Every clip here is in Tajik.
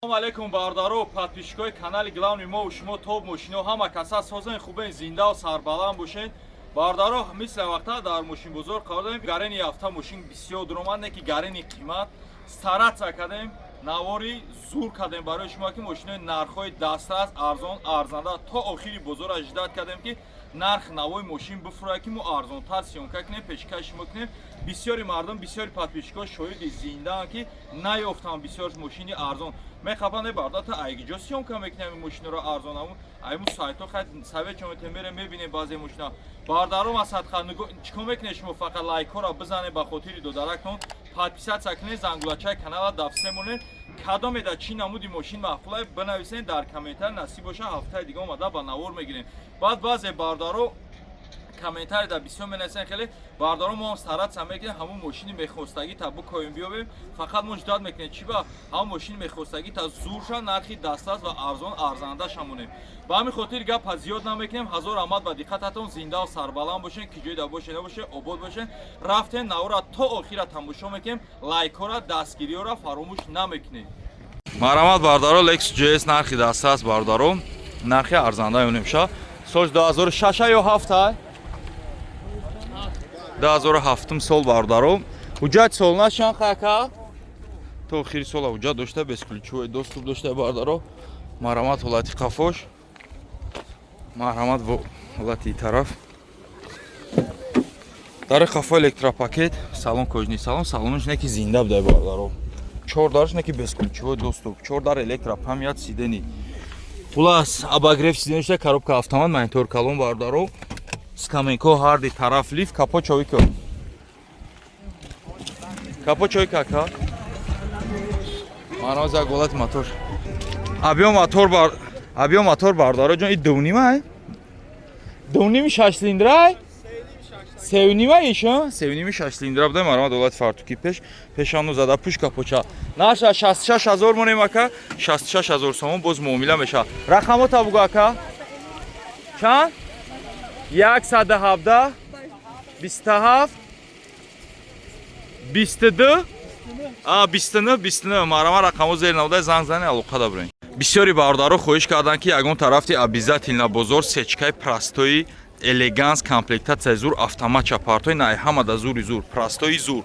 Салом алейкум, бародаро, подписчикои канали главный мо шумо, топ мошино. Ҳама каса созен, хубен, зиндаву сарбаланд бошен. Бародаро, мисли вақта дар мошинбозор қарор дорем. Гарени ҳафта мошин бисёр дуромад, не ки гарени қимат. Стараться кардем, навори зур кардем барои шумо, ки мошинои нархҳои дастрас, арзон, арзанда. То охири бозора ждать кардем, ки нарх навои мошин бифурад, ки мо арзонтар съёмка кунем, пешкаши шумо кунем. Бисёри мардум, бисёри подписчикҳо шоҳиди зиндаанд, ки наёфтам бисёр мошини арзон. Мехапанд: «Бардата, айгиҷо съёмка мекунем ин мошиноро арзон?» Аму айму сайтҳо хай совет чометем, мерем, мебинем баъзе мошина. Бародаро, масадха чикор мекунед шумо? Фақат лайкҳоро бизанед, ба хотири додарактон подписаться кунед, зангулачаи канала дафсе монед. Кадоме да чӣ намуди мошин маъқулае, бинависед дар комментар. Насиб боша, ҳафтаи дига омада ба навор мегирем. Баъд баъзе бародаро комментарий да бисёр менависен. Хеле бародаро, мо ҳам стараться мекунем, ҳамун мошини мехостагӣ та бикоем, биёбем. Фақат мо ждать мекунем, чӣ ба ҳамун мошини мехостагӣ та зурша, нархи дастрас ва арзон, арзанда шамонем. Ба ҳамин хотир гапа зиёд намекунем. Ҳазор раҳмат ба диққататон. Зиндаву сарбаланд бошен, ки ҷойда боше набоше, обод бошен. Рафтен, навора то охира тамошо мекунем, лайкҳора, дастгириҳоро фаромӯш намекунем. Марҳамат, бародаро, Lexus GS, нархи дастрас, бародаро, нархи арзанда ёнемша. Соли 2006 ё 7, 2007 сол, бародаро. Ҳуҷҷат солна чанд хака? То охири сола ҳуҷҷат дошта, бесключевой доступ дошта, бародаро. Марҳамат, ҳолати қафош, марҳамат, ҳолати тараф дари қафо, электропакет, салон кожаный салон, салонаш не ки зинда буда, бародаро. Чор дараш не ки бесключевой доступ, чор дар электропамять сидений, хулас, обогрев сидений шуда, коробка автомат, монитор калон, бародаро, скамейка ҳарди тараф, лифт, капот човико, капот човика, ака. Маноз як ҳолати мотор, объём мотор бар, объём мотор, бародаро ҷон, и 2,5, 2,5 шаш цилиндрай, 3,5 иша, 3,5 шаш цилиндра буда. Марама давлати фартуки пеш, пешану зада, пуш капоча. Наша 66 000 монем, ака, 66 000 сомон, боз муомила мешавад. Рақамота бугу, ака. Чанд? 117 27 22 29 29. Марама, рақамо зер навода, занг зани, алоқа дабурем. Бисёри бародаро хоҳиш карданд, ки ягон тарафти обязательно бозор сечкаи простои элеганс, комплектатсияи зур, автоматча партой най, ҳамада зури зур, простои зур.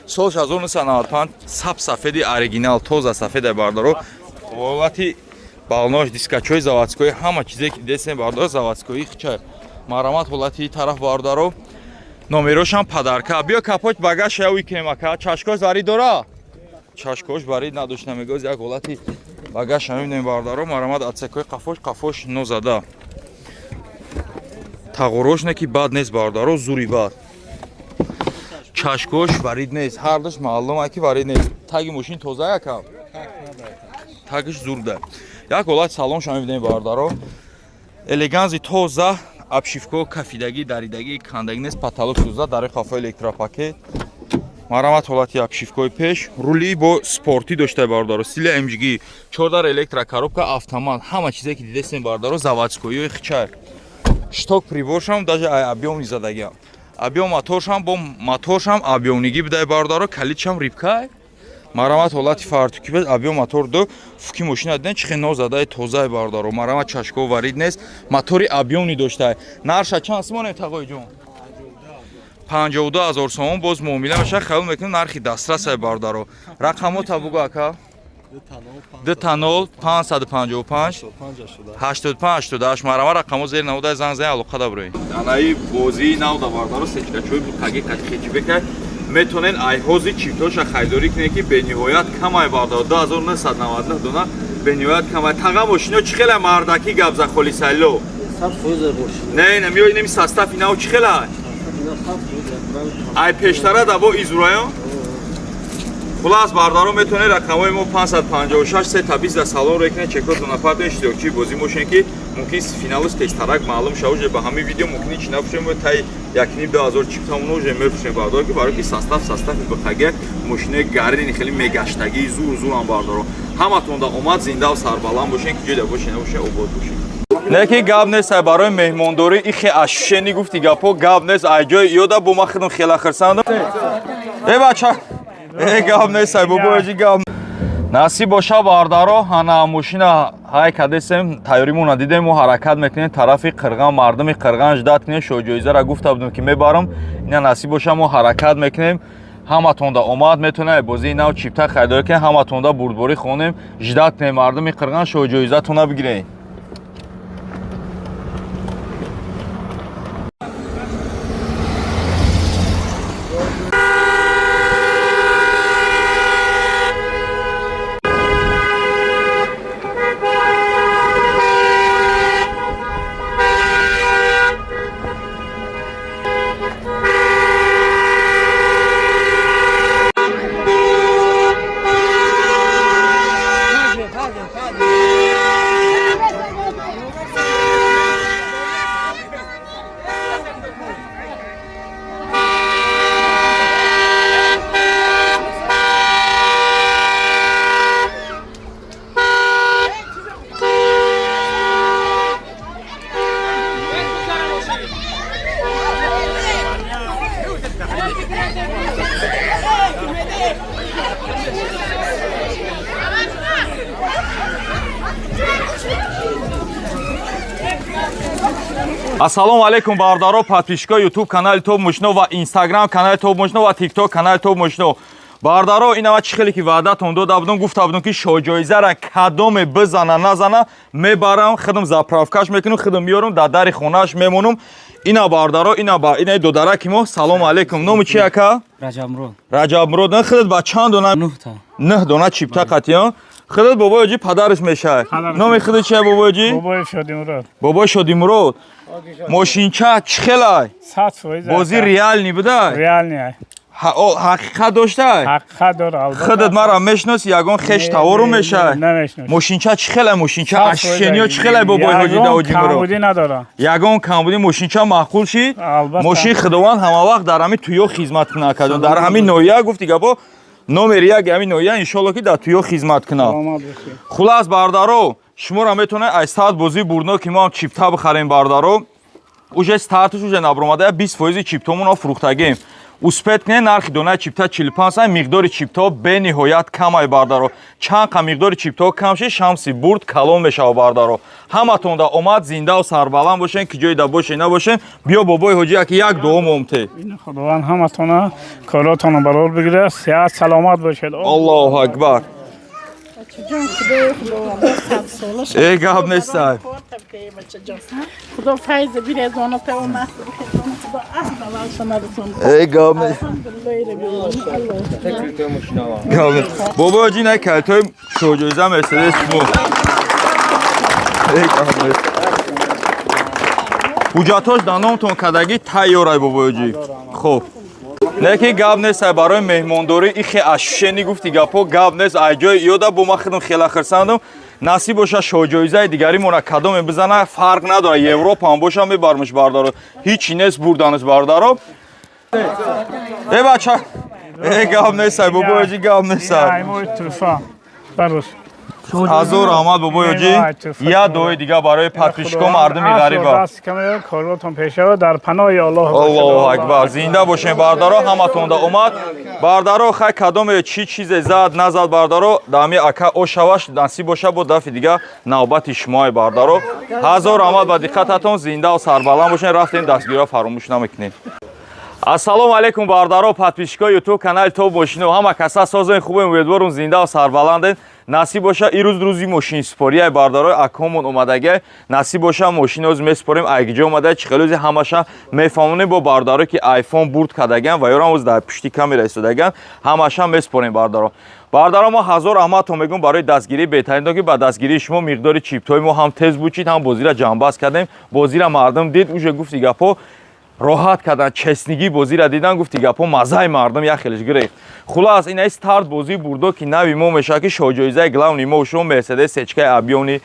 Сол 1995, саб сафеди оригинал, тоза сафеда, бародаро. Ҳолати балнош, дискачои заводской, ҳама чизе ки дидесем, бародаро, заводской хча. Марамат, ҳолати тараф, бародаро, номерошам подарка. Биё, капот, багаж яви кунем, ака. Чашкош варид дора, чашкош варид надошта, мегоз. Як ҳолати багаж мебинем, бародаро. Марамат, отсекои қафош, қафош нозада, тағорош не ки бад нест, бародаро, зури бад. Чашкош варид нест, ҳардаш маълум ки варид нест. Таги мошин тоза, яка тагиш зурда. Як ҳолати салонша мебинем, бародаро, элеганзи тоза, обшивко кафидагӣ, даридагӣ, кандагӣ нест, потолок сӯза, дари қафо электропакет. Марамат, ҳолати обшивкои пеш, рули бо спортӣ дошта, бародаро, стили AMG, чордар электрокоробка, автомат, ҳама чизе ки дидесем, бародаро, заводскоиёи хичай. Шток приборшам даже ай объёмный задагиам, объём моторшам, бо моторшам объёмнигӣ бидай, бародаро, калидшам рибкай. Марамат, ҳолати фартуки бес, объём мотор ду. Фуки мошина диден, чихе нозадаи, тозаи, бародаро. Марамат, чашко варид нест, мотори объёмный доштай. Нарша чанд симонем, тағои ҷон? 52 000 сомон, боз муомила мешавад. Хаёл мекунем, нархи дастрасай, бародаро. Рақамота бугу, ака. 00 555 85 88. Марама, рақамо зери навода, занг зани, алоқа даброед. Анаи бозии нав да, бародаро, сечкачои буқаги қати хечибека. Метонен айҳози чиптоша харидорӣ кунед, ки бениҳоят камай, бародаро, 2999 дона, бениҳоят камай. Таға, мошино чӣ хела мардакӣ гап за, холисайло? Не, не, миёи, неми состави нав чӣ хела ай пештара даво изураён. Хулас, бародаро, метавонед рақамҳои мо 556 3 20 дар салон рӯй кунед, чекотона партоед, иштирокчии бозӣ бошед, ки мумкин финалус тезтарак маълум шава. Уже ба ҳамин видео мумкин чи нафурӯшем, таи 1,5-2 ҳазор чиптамон уже мефурӯшем, бародаро, ки барои ки состав состави бихагия, мошинои гарини хеле мегаштагии зур зурам. Бародаро, ҳаматонда омад, зиндаву сарбаланд бошед, ки ҷойда бошед набошед, обод бошед. Не ки гап нест, ай барои меҳмондорӣ ихе ашшени гуфти гапҳо гап нест, ай ҷои иёда бо ман худам хела хирсандам. Э, бача, э, гап нест, ай бобояҷи гап. Насиб боша бардаро, ҳана мошина ҳай кадесем, тайёримона дидем, мо ҳаракат мекунем тарафи Қирған, мардуми Қирған ждать кунем, шоҳҷоизара гуфта будем ки мебарам. Ина насиб боша мо ҳаракат мекунем. Ҳаматонда омад метавонад бозии нав чипта харидорӣ кунем, ҳаматонда бурдборӣ хонем, ждать кунем мардуми Қирған шоҳҷоизатона бигирем. Ассалому алайкум бардаро, подписчикои YouTube канали Топ Мошино ва Instagram канали Топ Мошино ва TikTok канали Топ Мошино. Бардаро, инава чӣ хеле ки ваъдатон дода будам, гуфта будам ки шоҳҷоизара кадоме бизана назана мебарам, худам заправкаш мекунам, худам меорам, дар дари хонааш мемонам. Ина бардаро, ина ба инаи додараки мо. Салому алайкум. Номи чи ака? Раҷабмурод. Раҷабмурод. Худат ба чанд дона? Нӯҳта. Нӯҳ дона чипта қатиён. Худат бобои падараш мешавад. Номи худат чия бобои? Бобои Шодимурод. Бобои Шодимурод. Мошинча чӣ хелай? 100%. Бозӣ реални будай? Реални. Ҳақиқат доштай? Ҳақиқат дора, албатта. Худат мара мешиноси, ягон хеш тавору мешавад? Намешиносам. Мошинча чӣ хелай? Мошинча ашшениё чӣ хелай бобои ҳоҷи Давоҷимурод? Камбудӣ надора. Ягон камбудӣ мошинча маъқул шид? Албатта. Мошин худованд ҳама вақт дар ҳамин туё хизмат кунад кардон. Дар ҳамин ноҳия гуфти гапо номери як ҳамин ноҳия иншоалло ки дар туё хизмат кунад. Хулас бардаро, шуморо метавонед аз сад бозии бурдно ки мо ҳам чипта бихарем бардаро. Уже старташ уже набромада 20% чиптомонро фурӯхтагем. Успеть кунед, нархи донаи чипта 45 сом, миқдори чиптаҳо бениҳоят камай бардаро. Чанд қа миқдори чиптаҳо кам шид, шамси бурд калон мешавад бардаро. Ҳаматонда омад, зиндаву сарбаланд бошен, ки ҷойда бошен набошен. Биё бобои ҳоҷӣ яки як дуо момте. Худованд ҳаматона коротонро барор бигирад, сиҳат саломат бошед. Аллоҳу акбар. Э гап нестай. Худо файз бирезона та омад. Худо аҳвол шумо. Э гап нест. Гап нест. Бобои ҳоҷӣ на калтои шоҳҷоиза Мерседес шумо. Э гап нест. Ҳуҷҷатҳош дар номтон кардагӣ тайёрай бобои ҳоҷӣ. Хуб. Не ки гап нест барои меҳмондорӣ ихе ашшени гуфти гапҳо гап нест. Ай ҷои иёда бо ман худам хела хирсандам. Насиб боша шоҳҷоизаи дигаримона кадоме бизана фарқ надорад. Европа ҳам боша мебармш бардаро. Ҳичи нест бурданаш бардаро. Э бача, э гап нест ай бобои ҳоҷӣ гап нест ай. Ҳазор раҳмат бобои ҳоҷӣ. Як дуои дига барои подписчико мардуми ғариба. Дар паноҳи Аллоҳ. Аллоҳу акбар. Зинда бошем бардаро, ҳаматонда омад. Бардаро, хай кадоме чӣ чизе зад назад бардаро, дами ака ошаваш насиб боша бо дафи дига навбати шумои бардаро. Ҳазор раҳмат ба диққататон, зиндаву сарбаланд бошем. Рафтем дастгириҳо фаромӯш намекунем. Ассалому алайкум бардаро, подписчикои YouTube канали Топ Мошино. Ҳама каса созен хубем, умедворум зиндаву сарбаланден. Насиб боша ирӯз рӯзи мошинсупорияи бардарои акомон омадагиай. Насиб боша мошин оз месупорем, айгиҷо омада чӣ хеле ози ҳамаша мефаҳмонем бо бардаро ки iPhone бурд кардагиан ва ёрам оз дар пушти камера истодагиан, ҳамаша месупорем бардаро. Бардаро, мо ҳазор раҳматон мегӯм барои дастгирии беҳтаринтон ки ба дастгирии шумо миқдори чиптҳои мо ҳам тез бучид, ҳам бозиро ҷамъбаст кардем. Бозиро мардум дид, уже гуфти гапҳо роҳат кардан, честнигии бозиро дидан, гуфти гапҳо маззаи мардум як хелеш гирехт. Хулас ин старт бозии бурдо ки нави мо мешавад ки шоҳҷоизаи главни мо шумо Мерседес сечкаи объёмный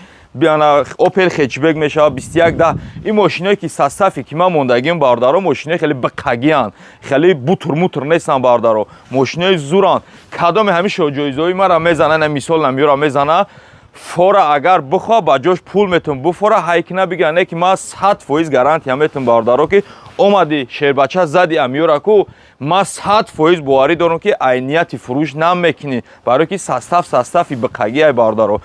Опел хэтчбек мешавад 2110. Ин мошиное ки состафе ки ман мондагиам бардаро, мошинои хеле биқагианд, хеле бутур-мутур нестанд бардаро, мошинои зуранд. Кадоме ҳамин шоҳҷоизаҳои мара мезана, на мисол намеёра мезана, фора агар бихоҳ ба ҷош пул метун буфора ҳайкина бигиран, не ки ман 100% гарантия метун бардаро ки Омадӣ, шербача зади амиёраку, ма 100% боварӣ дорам, ки айнияти фурӯш намекунӣ, барое ки состав и биқагӣ ай, бародаро.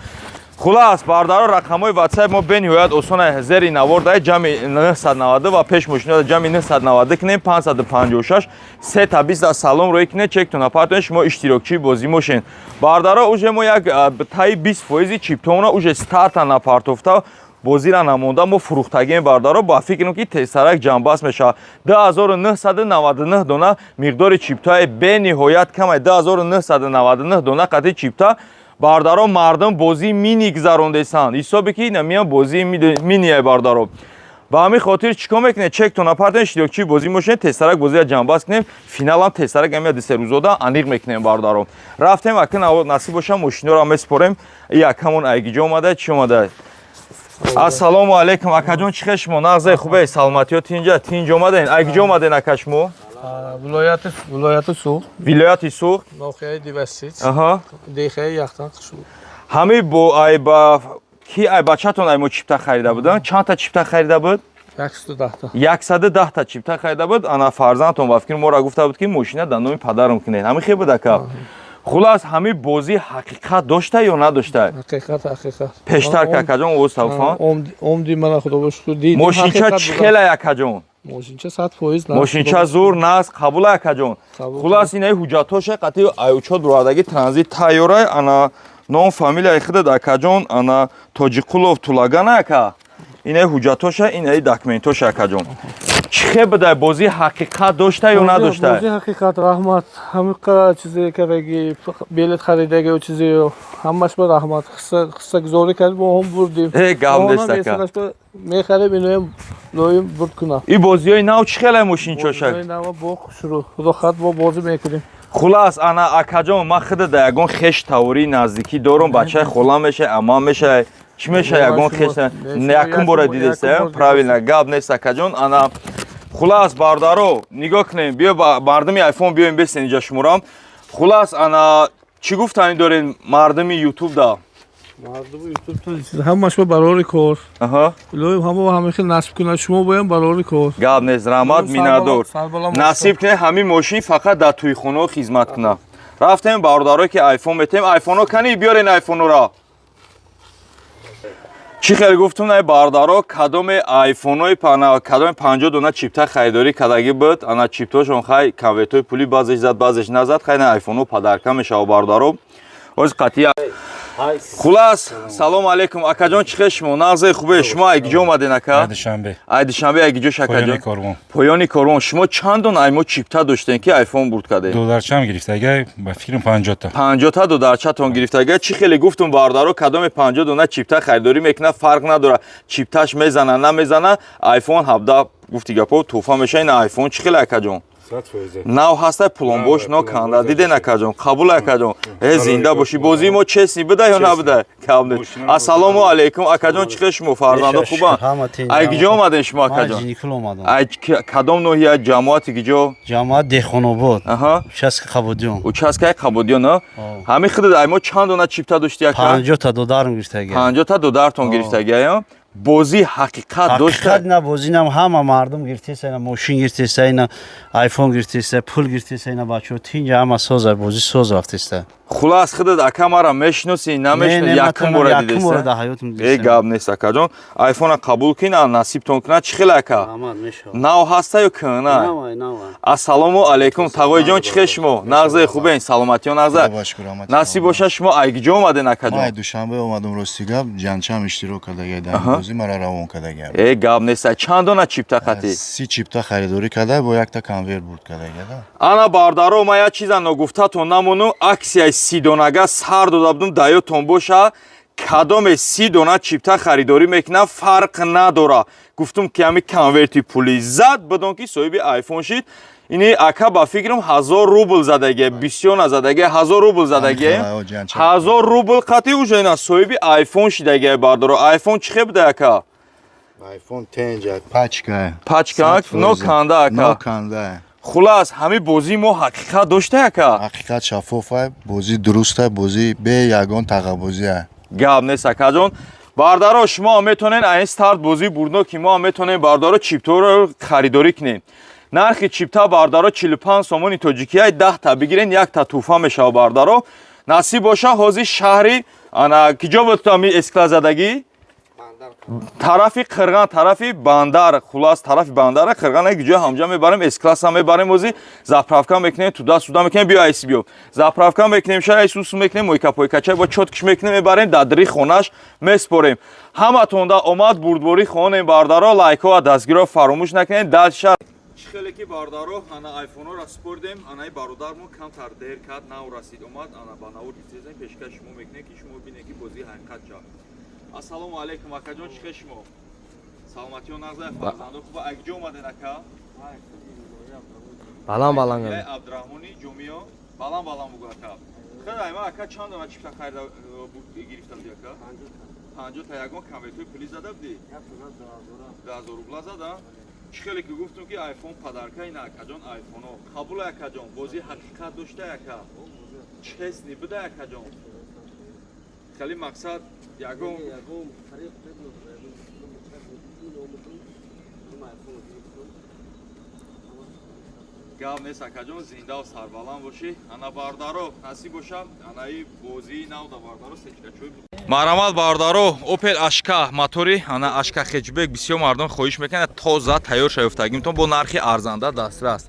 Хулас, бародаро, рақамҳои ватсап мо бениҳоят осон ай. Зери навор дай ҷамъи 990 ва пеш мошинода ҷамъи 990 кунем, 556 сета 20 салом рӯй кунед, чектона партоед, шумо иштирокчии бозӣ мошед. Бародаро, уже мо як таи 20 фоизи чиптомона уже старта напартофта, бозира намонда, мо фурӯхтагием, бародаро. Ба фикрам, ки тезтарак ҷамъбаст мешавад. 2999 дона миқдори чиптаи бениҳоят камай. 2999 дона қати чипта, бародаро, мардум бозии мини гузарондесанд, ҳисобе ки намиям бозии миния, бародаро. Ба ҳамин хотир чӣ кор мекунед? Чектона партоед, иштирокчии бозӣ мошед, тезтарак бозира ҷамъбаст кунем, финалам тезтарак ҳамия 2-3 рӯзода аниқ мекунем, бародаро. Рафтем, акн насиб боша, мошиноро месупорем. Якамон айгиҷо омада, чӣ омада? Ассалому алайкум, акаҷон, чӣ хел шумо? Нағзе, хубе, саломатиё, тинҷа? Тинҷ омаден? Айгиҷо омаден, ака, шумо? Вилояти Суғд. Вилояти Суғд. Ноҳияи Деваштич, деҳаи Яхтан қишлоқ. Ҳами бо ай ба ки ай бачатон ай мо чипта харида будан? Чандта чипта харида буд? 110-та. 110-та чипта харида буд. Ана фарзандтон, ба фикр, моро гуфта буд, ки мошина дар номи падарам кунед. Ҳами хел буд, ака? Хулас, ҳами бозӣ ҳақиқат дошта ё надошта? Ҳақиқат, ҳақиқат. Пештар, какаҷон, овоз тафон. Омди мана, худо шукр, дидим. Мошинча чӣ хела, акаҷон? Мошинча 100%. Мошинча зур, нағз, қабула, акаҷон. Хулас, инаи ҳуҷҷатҳоша қатъи аючот буровардаги, транзит тайёра. Ана ном, фамилияи худат, акаҷон? Ана Тоҷиқулов Тулагана, ака. Инаи ҳуҷҷатҳоша, инаи документҳоша, акаҷон. Чӣ хел будай бозӣ, ҳақиқат дошта ё надошта? Бозӣ ҳақиқат, раҳмат. Ҳамиқа чизе кардаги, билет харидаги, чизе, ҳамаш ба раҳмат. Ҳиссагузорӣ кард, мо ҳам бурдим. Э, гап нест, ака. Мехарем, иноям лоим бурд кунам. И бозиҳои нав чӣ хелай, мошинчоша? Бозиҳои нава бо хушрӯ, худо хоҳад, мо бозӣ мекунем. Хулас, ана акаҷон, ман худа да ягон хеш тавории наздикӣ дорум, бачаи хола мешай, амма мешай, чӣ мешай, ягон хеш? Якум бора дидеста, правильно, гап нест, акаҷон. Ана хулас, бародаро, нигоҳ кунем, биё, мардуми айфон, биёем, бесен инҷа шуморам. Хулас, ана чӣ гуфтанӣ дорем мардуми ютуб да? Мардуми ютуб ҳамаш ба барори кор. Илоҳим ҳама ҳама хел насиб кунад, шумо боям барори кор. Гап нест, раҳмат, миннатдор. Насиб кунед, ҳамин мошин фақат дар тӯйхонаҳо хизмат кунад. Рафтем, бародарое ки айфон метем, айфонҳо кани, биёрен айфонҳоро. Чӣ хел гуфтум, най бародаро, кадоме айфонҳои пана, кадоме 50 дона чипта харидорӣ кардагӣ буд, ана чиптошон, хай, конвертҳои пулӣ баъзеш зад, баъзеш назад, хай, на айфонҳо подарка мешава, бародаро. Ҳози қатъия. Хулас, салому алейкум, акаҷон, чӣ хел шумо? Нағзе, хубе? Шумо ай киҷо омаден, ака? Душанбе. Ай Душанбе, ай киҷош, акаҷон? Поёни корвон. Поёни корвон. Шумо чанд дона ай мо чипта доштем, ки айфон бурд кардем? Додарчам гирифтага, ба фикрам, 50-та. 50-та додарчатон гирифтага. Чӣ хеле гуфтум, бародаро, кадоме 50 дона чипта харидорӣ мекунад, фарқ надорад, чипташ мезана, намезана, айфон 17, гуфти гапо, тӯҳфа меша. Ин айфон чӣ хеле, акаҷон? Нав ҳаста, пломбош ноканда, диден, акаҷон? Қабул, акаҷон, э, зинда бошӣ. Бозии мо честный буда ё набуда? Кам нест. Ассалому алайкум, акаҷон, чӣ хел шумо? Фарзандо хубанд? Ай киҷо омаден шумо, акаҷон? Ай кадом ноҳия, ҷамоати киҷо? Ҷамоат Деҳқонобод, участка Қабудиён. Участкаи Қабудиён. Ҳамин худат ай мо чанд дона чипта дошти, ака? 50-та додарам гирифтага. 50-та додартон гирифтага. Бозӣ ҳақиқат дошта? Ҳақиқат на, бозӣ нам, ҳама мардум гирифтеса, ина мошин гирифтеса, ина айфон гирифтеса, пул гирифтеса, ина бачаҳо тинҷа, ҳама соза, бозӣ соз рафтеста. Хулас, худат, ака, мара мешиносӣ, намешиносӣ? Якум бора Якум бора дар ҳаётам. Э, гап нест, акаҷон, айфона қабул кин, насибтон кунад. Чӣ хел, ака, нав ҳаста ё кӯна? Ассалому алайкум, тағоиҷон, чӣ хел шумо? Нағзе, хубен, саломатиё, нағза, насиб бошад. Шумо ай киҷо омаден, акаҷон? Ман Душанбе омадам, рости гап, ҷанчам иштирок кардага дар бозӣ, мара равон кардага. Э, гап нест. Чанд дона чипта қатӣ? 30 чипта харидорӣ карда, бо якта конверт бурд кардага. Ана, бардаро, ман як чиза ногуфтатон намонум. Аксияи 30 донага сар дода будум, даётон боша, кадоме 30 дона чипта харидорӣ мекунад, фарқ надора, гуфтум, ки ҳами конверти пулӣ зад, бидон ки соҳиби айфон шид. Ини ака, ба фикрам, 1000 рубл задаге, бисёр назадаге, 1000 рубл задаге, 1000 рубл қатъи уже ина соҳиби айфон шидаге. Бардоро, айфон чӣ хел буда, ака? Айфон тенҷа, пачка. Пачка, ноканда, ака. Ноканда. Хулас, ҳамин бозии мо ҳақиқат дошта, ака? Ҳақиқат шаффофа, бозӣ дуруста, бозӣ бе ягон тағабозия. Гап нест, акаҷон. Бардаро, шумо метонен айн старт бозии бурдноки мо метонен, бардаро, чипторо харидорӣ кунед. Нархи чипта, бардаро, 45 сомони тоҷикия. 10 та бигирен, якта тӯҳфа мешава, бардаро. Насиб боша, ҳозир шаҳри ана киҷо буд ами С-класс задагӣ? Тарафи Қирған, тарафи Бандар, хулас, тарафи Бандара, Қирған, ҷои ҳамҷа мебарем, С-класса мебарем. Ози заправка мекунем, туда сюда мекунем. Биё, айси, биё, заправка мекунем, ша айсусу мекунем, мойка пойкача бо чёткиш мекунем, мебарем, дар хонаш меспорем. Ҳаматонда омад, бурдборӣ хонем, бардаро. Лайкҳо ва дастгиро фаромӯш накунед. Дальше чӣ хеле ки, бардаро, ана айфонҳоро спордем, анаи бародармон камтар дер кард, нав расид, омад, ана ба навор гирифтезем, пешкаш шумо мекунем, ки шумо бинед, ки бозии ҳақиқат ча. Ассалому алайкум, акаҷон, чӣ хел шумо? Саломатиё нағза, фарзандо хуба? Акҷо омаден, ака? Балан балан. Яй Абдураҳмони Ҷомиё, балан балан бугу, ака. Хел айма, ака, чанд дона чипта харида гирифта буди, ака? 50 та. Ягон конвертои пулӣ зада будӣ? 2000 рубла зада. Чӣ хеле ки гуфтум, ки айфон подарка, ина, акаҷон, айфоно қабул. Акаҷон, бозии ҳақиқат дошта, ака, честный буда, акаҷон, хеле мақсад ягон. Гап нест, акаҷон, зиндаву сарбаланд бошӣ. Ана, бардаро, насиб боша, анаи бозии навда, бардаро, сечкачои марҳамат, бардаро. Опел Ашка, мотори ана Ашка хэтчбек, бисёр мардум хоҳиш мекунад, тоза тайёр шаёфтагимтон, бо нархи арзанда дастрас.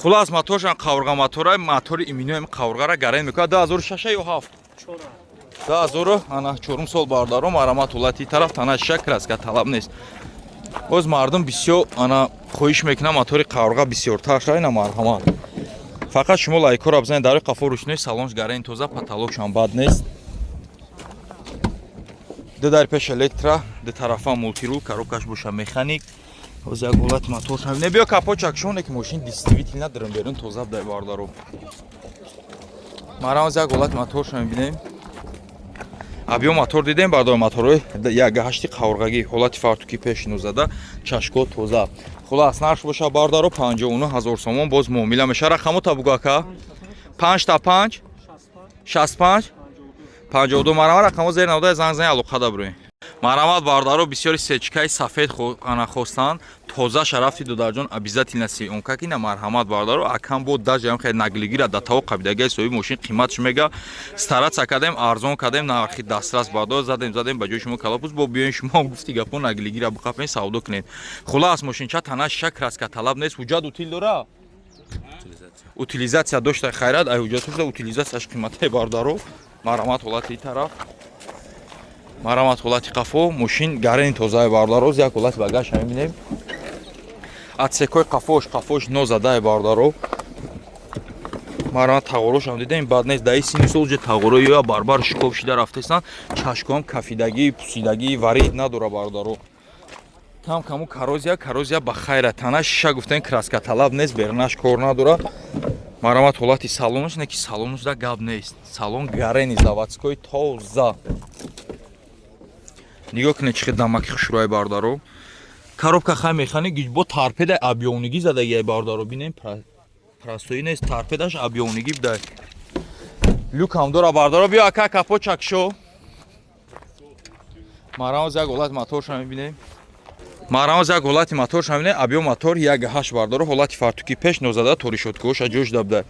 Хулас, моторшан қаврға мотора, мотори иминоем, қаврғара гарен мекунад. 2006 ё 7, 2000 ана чорум сол, бардаро, марҳамат. Ҳолати тараф тана шак, краска талаб нест. Боз мардум бисёр ана хоҳиш мекунад, мотори қаврға бисёртар шава. Ина, марҳамат, фақат шумо лайкҳоро бизанед. Дарои қафо рӯшнои, салонш гарен тоза, потолокшам бад нест. Ду дар пеш электро, ду тарафа мультирул, коробкаш боша механик. Ҳоз як ҳолати мотор не, биё, капочак шоне, ки мошин действительно дурун берун тоза будай, бардаро. Марҳамат, як ҳолати моторшо мебинем. Абиё мотор дидем, бардор, моторҳои як ҳашти қаврғагӣ, ҳолати фартуки пеш нозада, чашко тоза. Хулас, нарх боша, бардаро, 59 ҳазор сомон, боз муомила меша. Рақамота бугу, ака. Панҷта панҷ, 65, 52. Марҳамат, рақамо зери навода, занг зани, алоқада бироем. Марҳамат, бардаро, бисёри сечкаи сафед ана хостанд, тоза шарафти додарҷон, обязательно съёмка кина. Марҳамат, бардаро, акам бо даже ам хеле наглигира датао қабидагаи соҳиби мошин қиматш мега. Стараться кардем, арзон кардем, нархи дастрас бардор задем, задем ба ҷои шумо калапуз. Бо биёин, шумо гуфти гапо, наглигира биқафен, савдо кунед. Хулас, мошинча тана шак, краска талаб нест. Ҳуҷҷат утил дора, утилизация дошта, хайрат ай ҳуҷҷатошда, утилизацияш қиматае, бардаро. Марҳамат, ҳолати тараф, марҳамат, ҳолати қафо, мошин гарени тозаи, бардаро. Як ҳолати багаша мебинем, отсекои қафош, қафош нозадаи, бардаро. Марҳамат, тағорошам дидем, бад нест. Даи сини сол ҷа тағоро ё барбар шикоф шида рафтестанд, чашкоам кафидагӣ, пусидагӣ, варид надора, бардаро. Кам каму коррозия, коррозия ба хайра. Тана шиша гуфтем, краска талаб нест, бернаш кор надора. Марҳамат, ҳолати салонаш не, ки салонаш да гап нест, салон гарени заводской, тоза. Нигоҳ кунед, чӣ хел дамаки хушрӯай, бардаро. Коробка хай механик, бо торпеда объёмнигӣ задагиай, бардаро, бинем, простой нест, торпедаш объёмнигӣ будай. Люкам дора, бардаро. Биё, ака, капочак шо. Марҳамат, як ҳолати моторша мебинем. Марҳамат, як ҳолати моторша мебинем. Объём мотор 1,8, бардаро. Ҳолати фартуки пеш нозада, торишоткоша ҷош дабда.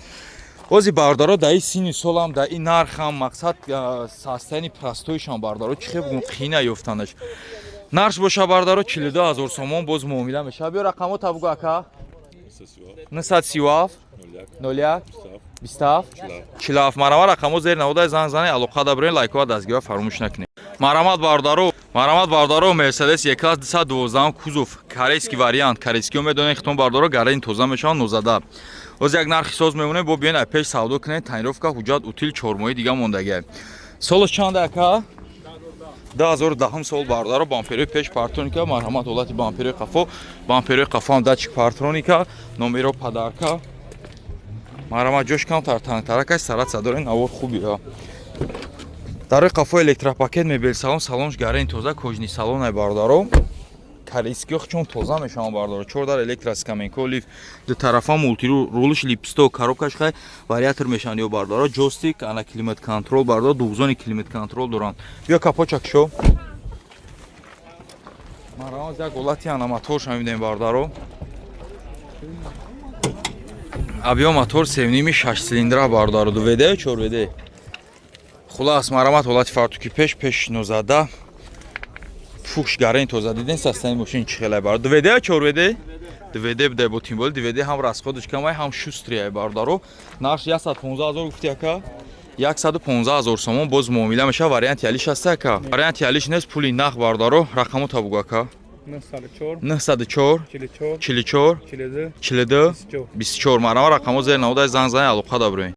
Ози, бардаро, даи сини солам, даи нархам, мақсад, состояние простойшам, бардаро, чӣ хел бугум, қина ёфтанаш. Нарх боша, бардаро, 42 ҳазор сомон, боз муомила мешава. Биё, рақамота бугу, ака. 937 01 27 47. Марҳамат, рақамо зери навода, занг зане, алоқа бирен, лайкҳо дастгирӣ фаромӯш накунед. Марҳамат, бардаро, марҳамат, бардаро, Мерседес Е-класс 212, кузов корейский вариант. Корейскио медонед хитон, бардаро, гарени тоза мешаванд, нозада. Оз як нархи соз мемонем, бо биён, пеш савдо кунед. Тонировка, ҳуҷҷат, утил, 4 моҳи дига мондагиа. Солаш чанд, ака? 2010 сол, бардаро. Бамперои пеш парктроника. Марҳамат, ҳолати бамперои қафо, бамперои қафоам датчик парктроника, номеро подарка. Марҳамат, ҷош камтар тангтарак аст, стараться дорем, навор хубиа. Дарои қафо электропакет, мебел салон, салонш гарени тоза, кожаный салон ай, бардаро. Корейскиё чун тоза мешаванд, бардаро. Чор дар электроскамейко, лифт, ду тарафа мультируль, рулш липсто, коробкаш хай вариатор мешаванд ё, бардаро, джойстик, ана климат контроль, бардаро, двухзонный климат контроль доранд. Биё, капочак шо. Марамаз, як ҳолати ана моторша мебинем, бародаро. Объём мотор севними, шаш цилиндра, бародаро, ду ВД, чор ВД. Хулас, марамат, ҳолати фартуки пеш, пеш нозада, фукш гарен тоза. Диден, состояние мошин чӣ хелай, бар. Ду ВД, чор ВД? Ду ВД буде, бо тим более ду ВД ҳам расходаш камай, ҳам шустрый, бародаро. Нарх 115 000 гуфти, ака? 115 000 сомон, боз муомила мешава. Варианти алиш ҳаста, ака? Варианти алиш нест, пули нақ, бародаро. Рақамо бугу, ака. 904 904 44 44 42 42 24. 24. Марама, рақамо зер наводай, занг зани, алоқа даброен.